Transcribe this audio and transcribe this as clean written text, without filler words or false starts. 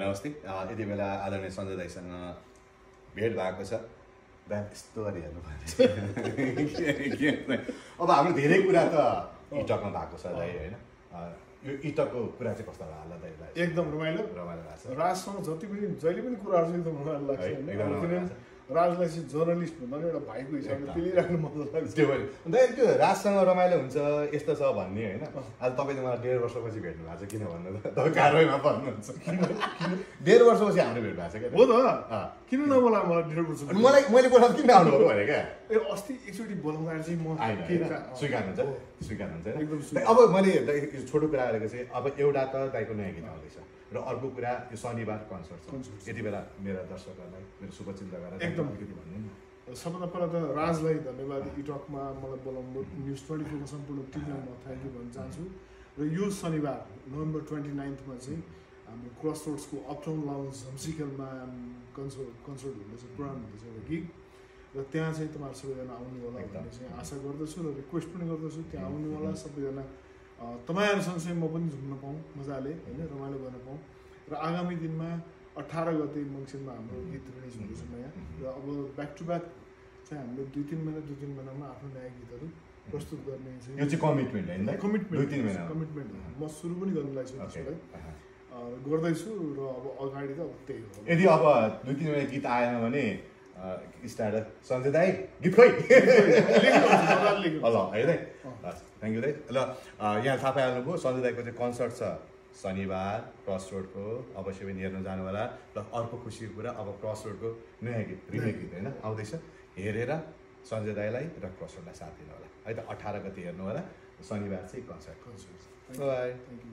नमस्ते यति बेला आदरणीय सञ्जय दाइसँग भेट भएको छ ब्याग यस्तो गरी हेर्नु पर्यो अब हाम्रो धेरै कुरा त इटकमा भएको छ दाइ होइन यो इटकको कुरा चाहिँ कस्तो होला दाइलाई एकदम रमाइलो भएको छ राजसँग जति पनि जहिले पनि कुराहरू चाहिँ एकदम रमाइलो लाग्छ होइन राजलाई चाहिँ जर्नलिस्ट भन्दा पनि एउटा भाइको हिसाबले पिलिराख्नु मजा लाग्छ त्यो पनि अन्त त्यो राजसँग रमाइलो हुन्छ यस्तो छ भन्ने होइन आज तपाईँले मलाई 1.5 वर्षपछि भेट्नु भएको छ किन भन्नु त तपाईँ कारवाहीमा पर्नुहुन्छ 1.5 वर्षपछि हाम्रो भेट भएको छ क्या हो त किन नबोला मलाई 1.5 वर्ष मैले बोलाउँदा किन आउनु भएको भने क्या ए अस्ति एकचोटि बोलाउँदाखेरि चाहिँ म स्वीकार्नुहुन्छ अब मैले छोटो कुरा गरेको चाहिँ अब एउटा त दाइको नयाँ गीत आउँदैछ र अर्को कुरा यो शनिबार कन्सर्ट छ यति बेला मेरा दर्शकहरूलाई मेरो शुभचिन्तकहरूलाई एकदम अलिकति भन्नु नि सबभन्दा पहिला त राजलाई धन्यवाद इटकमा मलाई बोलाउनु न्युज 24को सम्पूर्ण टिमलाई म थ्याङ्क यू भन्न चाहन्छु र यो शनिबार नोभेम्बर 29मा चाहिँ हाम्रो क्रस रोड्सको अपटाउन लाउन्ज हम्सिकलमा कन्सर्ट हुँदैछ प्रोग्राम हुँदैछ एउटा गिग र त्यहाँ चाहिँ तपाईँहरू सबैजना आउनु होला भन्ने चाहिँ आशा गर्दछु र रिक्वेस्ट पनि गर्दछु त्यहाँ आउनु होला सबैजना तपाईँहरूसँग चाहिँ म पनि झुम्न पाऊँ मजाले होइन रमाइलो गर्न पाऊँ र आगामी दिनमा 18 गते मङ्सिरमा हाम्रो गीत रिलिज हुँदैछ नयाँ र अब ब्याक टु ब्याक चाहिँ हामीले 2-3 महिनामा आफ्नो नयाँ गीतहरू प्रस्तुत गर्ने चाहिँ यो चाहिँ कमिटमेन्ट होइन कमिटमेन्ट म सुरु पनि गर्नु लाग्छु त्यसलाई गर्दैछु र अब अगाडि त अब त्यही हो यदि अब 2-3 महिना गीत आएन भने स्टार्टर सञ्जय दाइ गीत खोइ ल है दाइ थ्याङ्क यू दाइ ल यहाँ थाहा पाइहाल्नुभयो सञ्जय दाइको चाहिँ कन्सर्ट छ शनिबार क्रस रोडको अवश्य पनि हेर्न जानु होला र अर्को खुसीको कुरा अब क्रस रोडको नयाँ गीत रिमेक गीत होइन आउँदैछ हेरेर सञ्जय दाइलाई र क्रस रोडलाई साथ दिनु होला है त 18 गते हेर्नु होला शनिबार चाहिँ कन्सर्ट बाई। Thank you